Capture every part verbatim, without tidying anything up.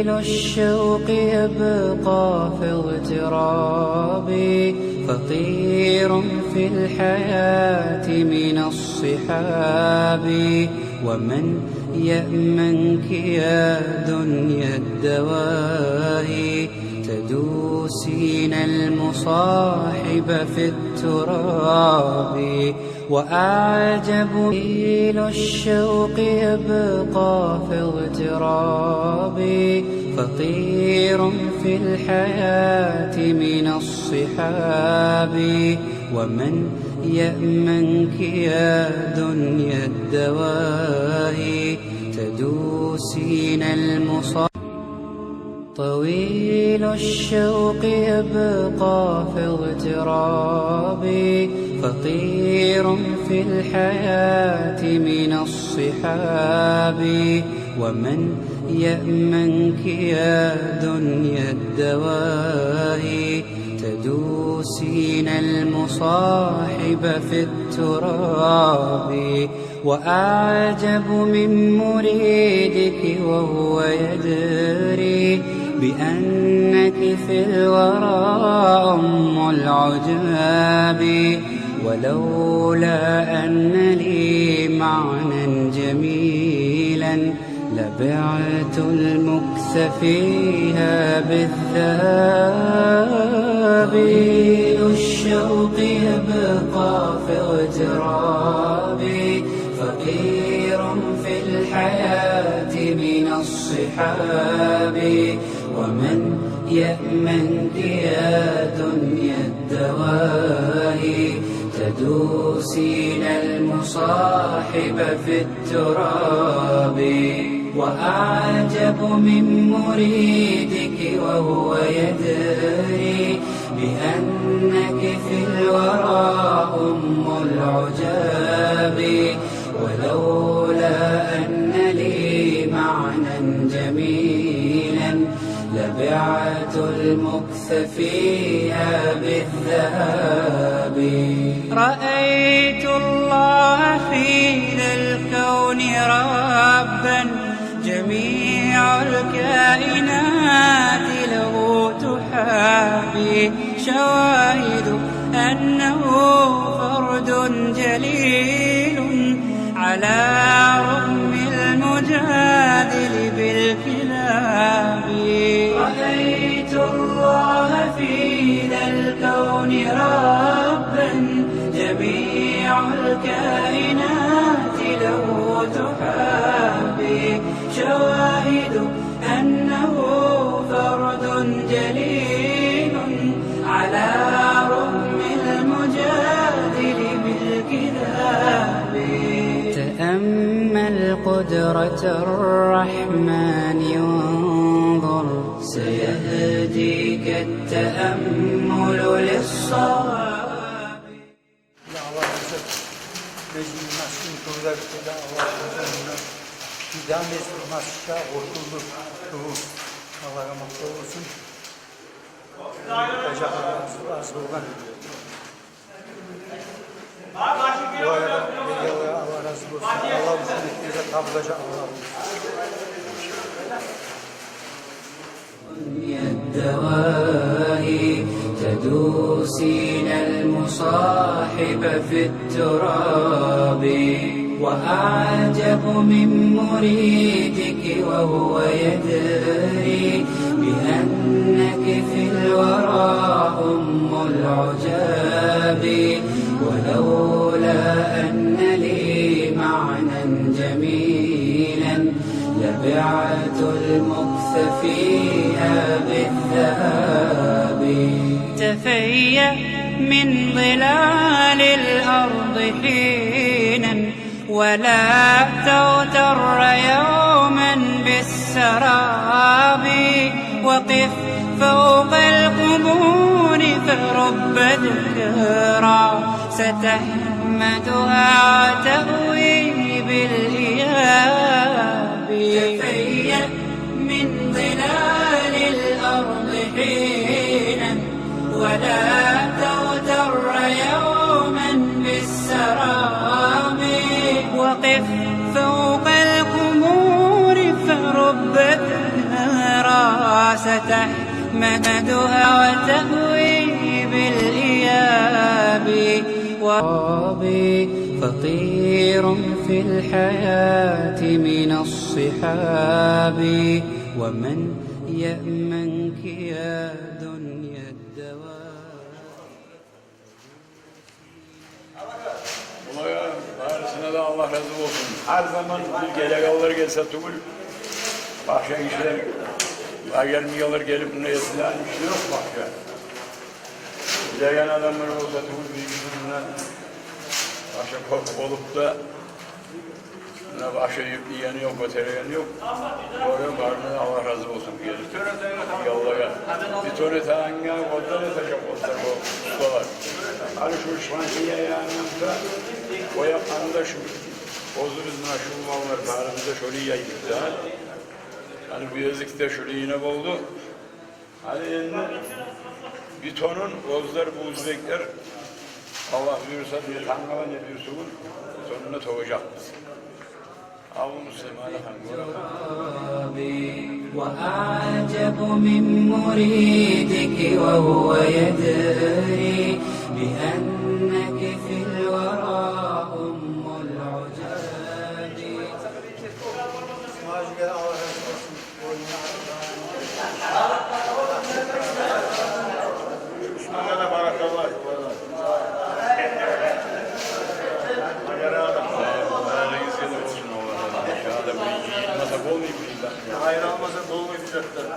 الشوق يبقى في اغتراب، فقير في الحياة من الصحاب. ومن يأمنك يا دنيا الدواهي، تدوسين المصاحب في التراب. وأعجب، طويل الشوق يبقى في اغتراب، فقير في الحياة من الصحاب. ومن يأمنك يا دنيا الدواهي، تدوسين المصاب. طويل الشوق يبقى في اغتراب، فقير في الحياة من الصحاب. ومن يأمنك يا دنيا الدواهي، تدوسين المصاحب في التراب. وأعجب من مريدك وهو يدري بأنك في الورى أم العجاب. ولولا أن لي معنى جميلا لبعت المكث فيها بالذهب. طويل الشوق يبقى في اغتراب، فقير في الحياة من الصحاب. ومن يأمنك يا دنيا الدواهي، تدوسين المصاحب في التراب. وأعجب من مريدك وهو يدري بأنك في الورى أم العجاب. ولولا أن لي معنى جميلا لبعت المكث فيها بالذهب. رأيت الله في ذا الكون ربا، جميع الكائنات له تحابي. شواهد أنه فرد جليل على رغم المجادل بالكلاب. رأيت الله في ذا الكون ربا، جميع الكائنات له تحابي. شواهد أنه فرد جليل على رغم المجادل بالكذاب. تأمل قدرة الرحمن وانظر، سيهديك التأمل للصواب. Аллагь буюрса, межитни масжидин тюбю де битди, Аллагь буюрса, мунда бир дагъы межитни масжидге къошулду тюбю. Аллагьгъа макътав болсун. Къажа Аллагь разы болгъан. Аллагь разы болсун. Аллагь учун этген зат къабул этежек, Аллагь буюрса. الدواهي تدوسين المصاحب في التراب. وأعجب من مريدك وهو يدري بأنك في الورى أم العجاب. ولولا أن لي معنى جميلا لبعت المكث فيها بالذهب. تفيأ من ظلال الأرض حينا، ولا تغتر يوما بالسراب. وقف فوق القبور فرب ذكرى ستحمدها وتأوي بالإياب. تفيأ من ظلال الأرض حينا، ولا تغتر يوما بالسراب. وقف فوق القبور فرب ذكرى ستحمدها وتهوي بالإياب. وابي فطير في الحياة من الصحاب، ومن يأمنك يا دنيا الدواب. Олар барысына да Аллагь рази болсун. Гьар заман бир гелегенлер гелсе тюгюл, башгъа гишилер, гелмегенлер гелип, муна эсилер иш ёкъ башгъа. Билеген адамлар болса тюгюл, бир-бирисинден башгъа кёп болуп да, муна башы юк, ийени ёкъ, гётерегени ёкъ. Олар барына да Аллагь рази болсун, гелип яллагъа. Бетон этегенге, отдан этежек болсалар бу усталар. Гьали шу шпантия янында, о якъда да шу, оьзюбюз муна шу маллар барыбыз да шолай яйдыкъ да. Гьали бу эзик де шолай йимик болду. Гьали энди бетонун оьзлер, бу оьзбеклер, Аллагь буюрса, не тангала, не бирисигюн бетонун да тёгежекбиз. Абу Муслим, гьали гьанг бола. وأعجب من مريدك وهو يدري بأنك في الورى أم العجاب. Бизге де баракалла. Гьалигизге де болсун, Аллагь рази болсун. Шагьада бу йыйылмаса болмай бу йылда. Гьайыр алмаса болмай бу затдан.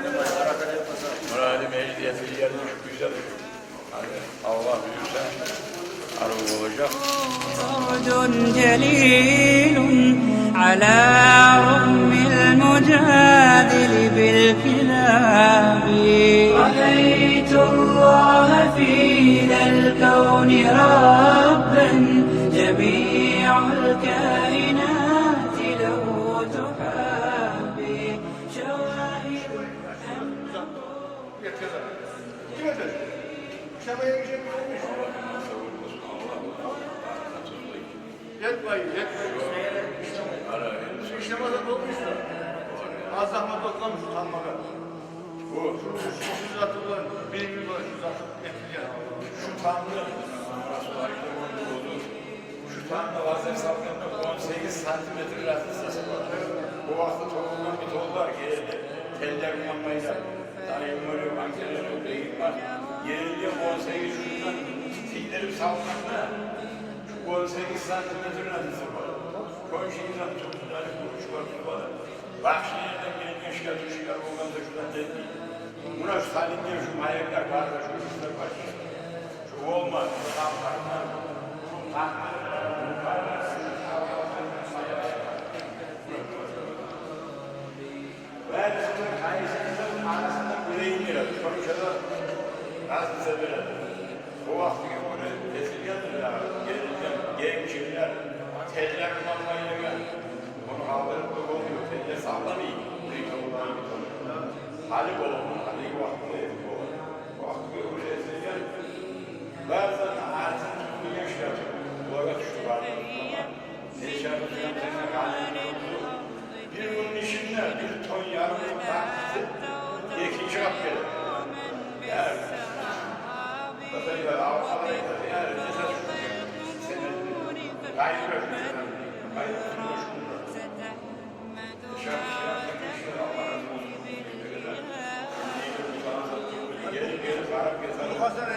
Неме, баракат этмесе. Мурады межит этилген шу кюйде. Гьали Аллагь буюрса, арив болажакъ. برد جليل على رغم المجادل بالكلاب. رأيت الله في ذا الكون ربا جميع الكائنات له تحابي. شواهد أنه Kim etecek? Uşamayan kişi olmuş. Yetmeyin, yetmeyin. Şu işlemese olmuş da. Az zahmet otlamış utanmaga. Bu, şu, şu, şu zatı olan, bir yıl var şu zatı etmeyeceğim. Şu tanrı, Şu tanda lazım salganda on sekiz santimetr raznicası bar. O vakti topulgan bidonlar geldi. Teller bulunmaydı. Dayım ölüyor, ankeler ölüyor, beyin var. Yerinde on sekiz şundan sildirip salganda şu on sekiz santimetr raznicası bar. Konşuyla tuttular, konuşup tuttular. Bak, şehirden gelgen şikayet, şikayet olgan da şundan dedi. Buna şu Salimge şu mayaklar bar da şu işler başlıyor. Şu olmaz. Ve bizim kayısımızın arasında yüreğim biraz. Konuşalım. Nasıl severim? O vaktiye göre ezilgendir ya. Gelirken gençler, teller kullanmayı da gel. Onu kaldırıp da olmuyor. Teller sallamıyor. Büyük olmayan bir konu. Hali bol, hali vakti bol. Vakti göre ezilgen. Bazen ağzın tutmuyor, şey yapıyor. Kulağına düştü, var. Sen şey yapıyorsun, sen de hali. Bir günün içinde bir ton yarım ton taktı. Ekin çıkıp gelir. Yani, mesela, Avrupa'da yani, mesela, sen de gayrı bir, gayrı bir. Gelip gelip varıp gezer. Ondan sonra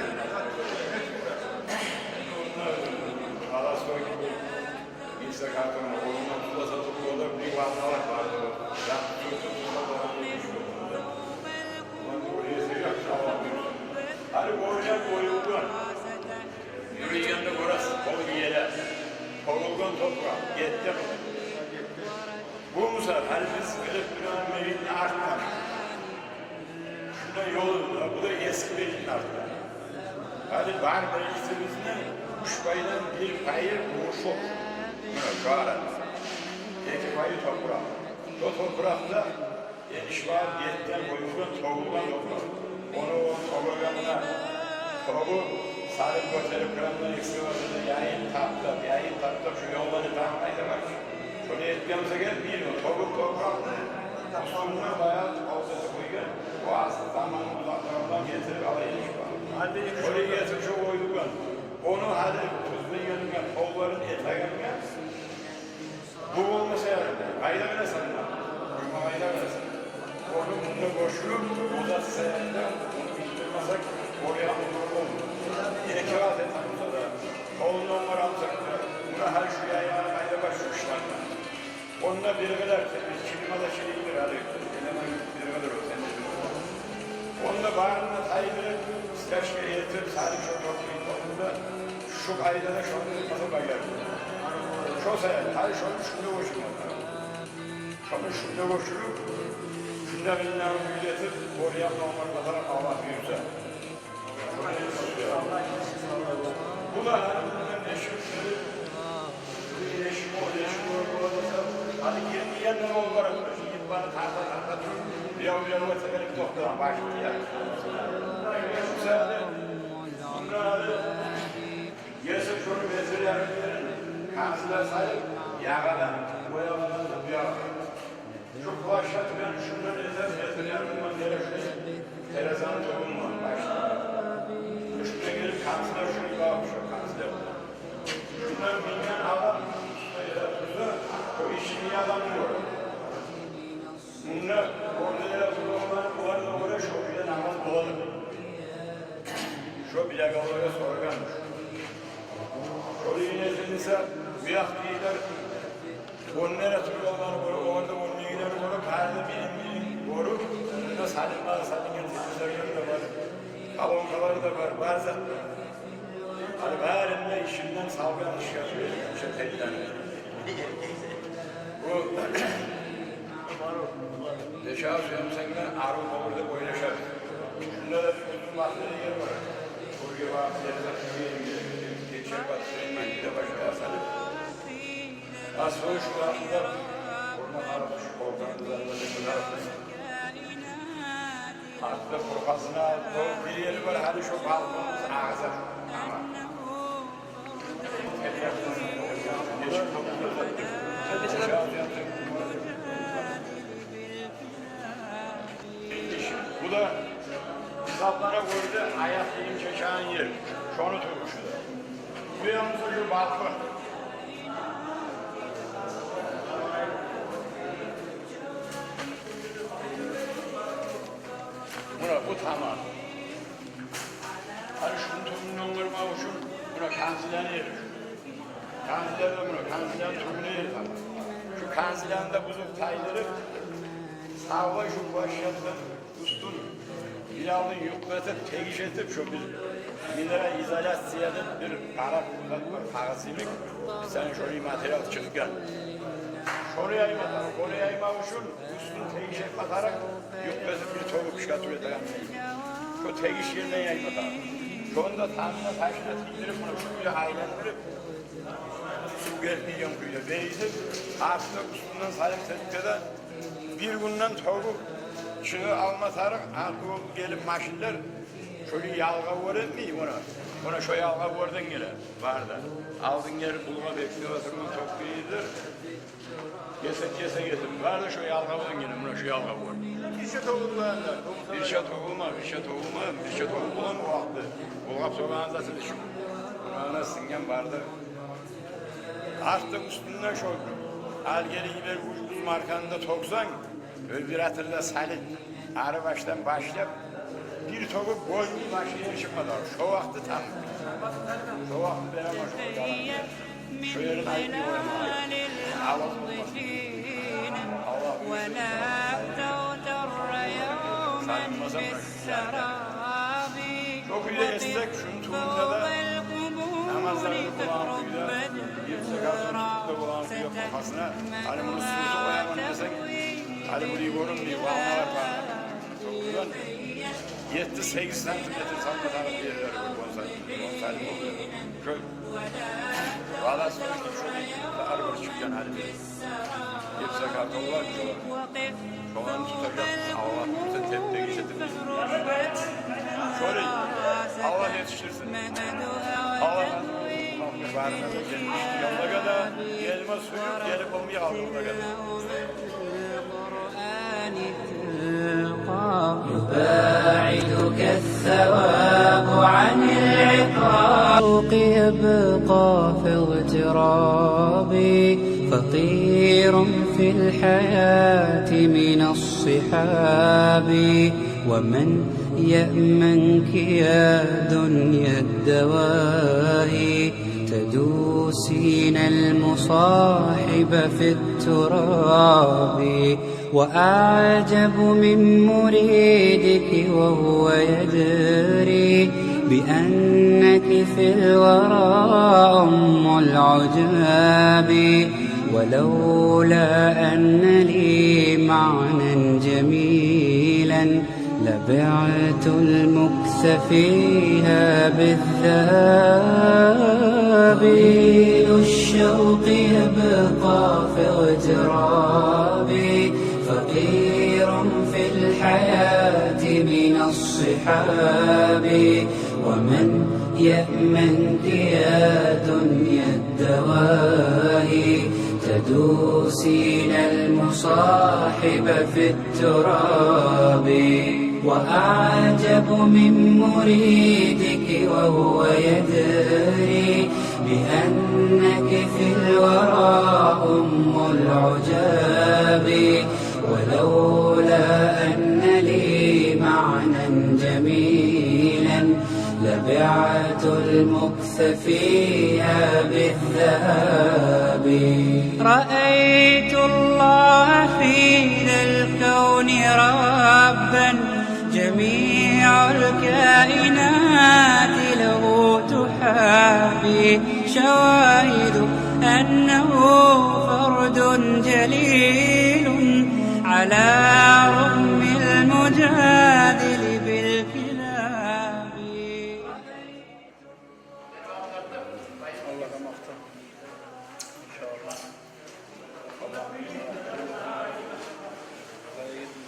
Alastor gibi. Neyse, kartonu oğluna tuta satıp yolda bir vatanlar vardı. Yaptı, tuttu, tuttu, tuttu. Ulan bu oraya sıcak, sağlam bir. Hani bu oraya koyuldu. Yürüyende orası kol bir yere. Kovulgan toprak, yetti. Bu misal, hani biz bilip duran meyitni artdan. Şunda yol, bu da eski meyitni artdan. Hani bar meyitimizni üç paydan bir payı boşluk. Mına şu ara. Eki payı toprak. O toprakta eniş var, yetten koyulgan, topulgan toprak. Onu, onu topurganına topu sarıp göterip, kırandan eksik olsa da yayın taptap, yayın taptap şu yolları tanımaydı var. Şöyle etmemize gelmeyin, o topuk toprakta üstüne bayağı altı koygan. Заман узакълыгъындан гетирип алайыкъ. Гьали шолай гетирип шо къоюлгъан. Ону гьали тюзлейгенге, къолларын этегенге, бу болмаса, къайда билесен? Къойма къайда билесен? Ону мунда гёчюрюп, о да саялы, ону билдирмесек, оьрге къоюлгъан. Эки къат этген буса да, къолундан барамсакъ да, муна гьали шу яйгъаны къайда бар шу ишлерде? Онда бир къадар, сен чилиме де чилийдир гьали. Элемей бир къадар о, сен де бир къадар. Онда барын да тайдырып, стяжка этип, салып шо топчугъун топунда, шу къайда да шону этмесе байлар. Шо саялы, гьали шону шунда гёчюрме. Шону шунда гёчюрюп, шунда билмеймен уьйретип, оьрге къоюп базар, Аллагь буюрса. Бу да гьали мундан беш йыл, беш йыл, беш йыл бола буса, гьали гирмегенде ол барып, йигит бары тарта-тарта туруп, бирев-биревге тегерип токътагъан, башы тие. Шо саялы мунда гьали гелсе, шону мезгил ярымларын кантиде салып, ягъадан, боягъандан да буягъа. Шу площадканы шундан эсе, эсе ярымдан бере шу терезаны тюбюн бар, башда. Шунда гелип кантиде, шуну багъып, шу кантиде. Шундан минген адам, шо ерде турса, шо ишинг адам гёре. Мунда орда ерде тургъанлар, булар да гёре, шо уьйде намаз боладыр. Шо билегенлеге сорагъан. Шо уьйню эсине буякъ дейлер. Онда да тургъанлар бар, онда да онда гелер бар, бары да бирин-бирин гёрюп, мунда салынгъан, салынгъан телевизорлар да бар, колонкалар да бар, бар зат бар. Гьали барын да ишинден салгъан ишге шо тайдырып. Бу беш-алты йыл сонг да арив болур деп ойлашабыз. Шунда да бир узун бакъда ер бар. Оьрге багъып, ер бар, гече батып, башгъа салып. Асыл шулар да, къурмакъ арыкъ, шу къолдан да, да, да, да. Артда къуркъасына, о бир ери бар, гьали шо балкъонубуз агъыза. Тамам. Бу да китапларда гёрдю, аят дегин чечеген ер. Шону тюбю шу да. Бу янгыз бир балкъон. Муна бу тамам. Гьали шуну тюбюнден гёрмек учун муна канзиланы ери. Канзиланы да муна, канзиланы тюбюню ери тамам. Шу канзиланы да бузуп тайдырып, савлай шу площадканы уьстюн бир алдын юкъ этип, тегиш этип, шо бир гидроизоляция деп бир къара бир зат бар, кагъыз йимик, бир саны шолай материал чыкъгъан. Шону яйма тарыкъ, ону яймакъ учун уьстюн тегиш этме тарыкъ, юкъ этип бир тёгюп чыгъа тура этеген. Шо тегиш ерден яйма тарыкъ. Шону да тамына, ташына тийдирип, муна шу кюйде айландырып, су гелмейген кюйде бегитип, артда уьстюнден салып сетке де, бир гюнден тёгюп чыгъып алма тарыкъ, артда гелип машинлер шолай ялгъав оьр этмей, муна, муна шо ялгъав оьрден геле, бары да. Алдын гелип булгъап, беклеп тургъан тёккейдир. Гесек-гесек этип, бары да шо ялгъавдан геле, муна шо ялгъав оьр. Бирче тёгюлме, бирче тёгюлме, бирче тёгюлме, бирче тёгюлме о вакъти. Булгъап сорагъан заты да шу. Муна ана сынген бары да. Артда уьстюнде шо алгери йибер уьч, уьч марканы да тёксенг, вибратор да салып, ары башдан башлап, бир тёгюп, бойну башына чыкъма да. Шо вакъти там. Шо вакъти беремен шо вибратор. Шо ерин айтып къояман. Аваз болмас. Аллагь буюрса, сагъынмасам да. Шо кюйде этсек, шуну тюбюнде де намазланы къылагъан кюйде, епсек артын тутуп да болагъан кюйде къоркъасына, гьали муну сузуп къояман десенг, гьали муну гёрюнмей, валналар бар. Шо кюйден етти-сегиз сантиметр салма тарыкъ ерлери бар, он сантиметр, он сантиметр. Шо валасы шо арбар чыкъгъан гьали. Епсек артын алгъан шо. Шоланы тутажакъбыз, Аллагь буюрса, теп-тегиш этип. Шолай, Аллагь етишдирсин. Аллагь разы болсун. Барына да, гелмиш тюгенлеге де, гелме сююп, гелип болмай къалгъанлагъа да. القرآن تلقى. الثواب عن العقاب. الشوق يبقى في اغتراب، فقير في الحياة من الصحاب. ومن يأمنك يا دنيا الدواء، تدوسين المصاحب في التراب. وأعجب من مريدك وهو يدري بأنك في الورى أم العجاب. ولولا أن لي معنى جميلا لبعت المكث فيها بالذهب. طويل الشوق يبقى في اغتراب، فقير في الحياة من الصحاب. ومن يأمنك يا دنيا الدواء، تدوسين المصاحب في التراب. وأعجب من مريدك وهو يدري بأنك في الورى أم العجاب. ولولا أن لي معنى جميلا لبعت المكث فيها بالذهب. رأيت الله في ذا الكون ربا، جميع الكائنات له تحابي. شواهد أنه فرد جليل على رغم المجادل بالكلاب. Аллагьгъа макътав. Иншааллагь. Аллагь разы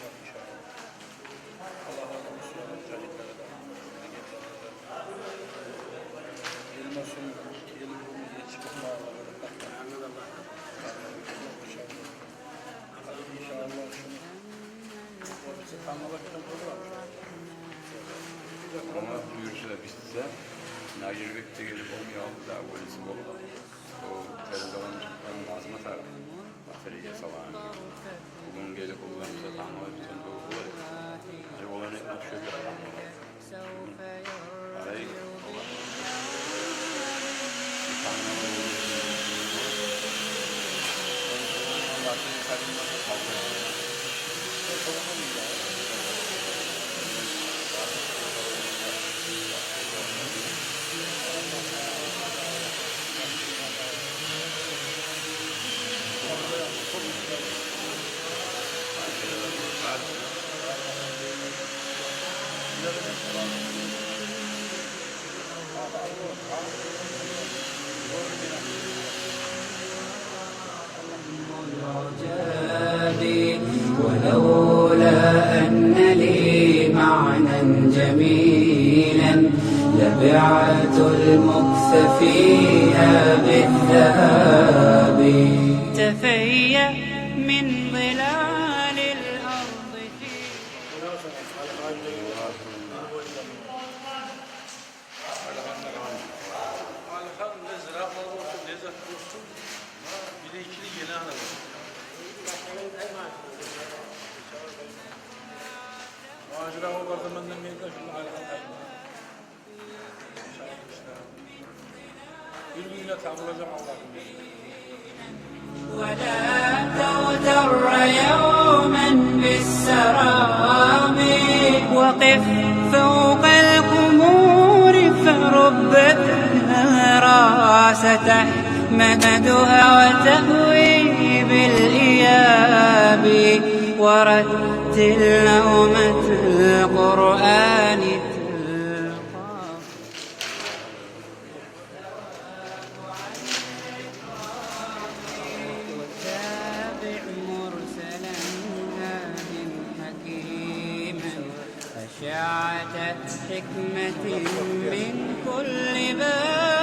болсун. Аллагь разы болсун. Мужагьидлеге де. Эл болсун, эл болсун, эл чыгъып барагъан. Иншааллагь, шуну. О бизин тангала гюн болур. Амма буюрса битсе, Нажирбек де гелип, о муну алдында валиси болуп, о передаваны чыкъгъан назму тарыкъ, батарея салгъан. Бугюн гелип, о буюрса, тангала битсин, болуп болар. Гьали оланы этмек шо бир адам болар. Къарай. ولولا أن لي معنى جميلا لبعت المكث فيها بالذهب. تفيأ من ظلال الأرض في Алгьамдулиллагь, зирагьлар болсун, не зат болсун, бир-экилик геле ана. Мажра о бар замандан берли шуну алгъан. Бир-бирине табулажакъ Аллагьны. ولا تغتر يوما بالسراب. وقف فوق القبور فرب الثرى ستحمدها وتهوي بالإياب. ورتل نغمة القرآن تلقى. وتابع مرسلا هاد حكيما، أشعة حكمة من كل باب.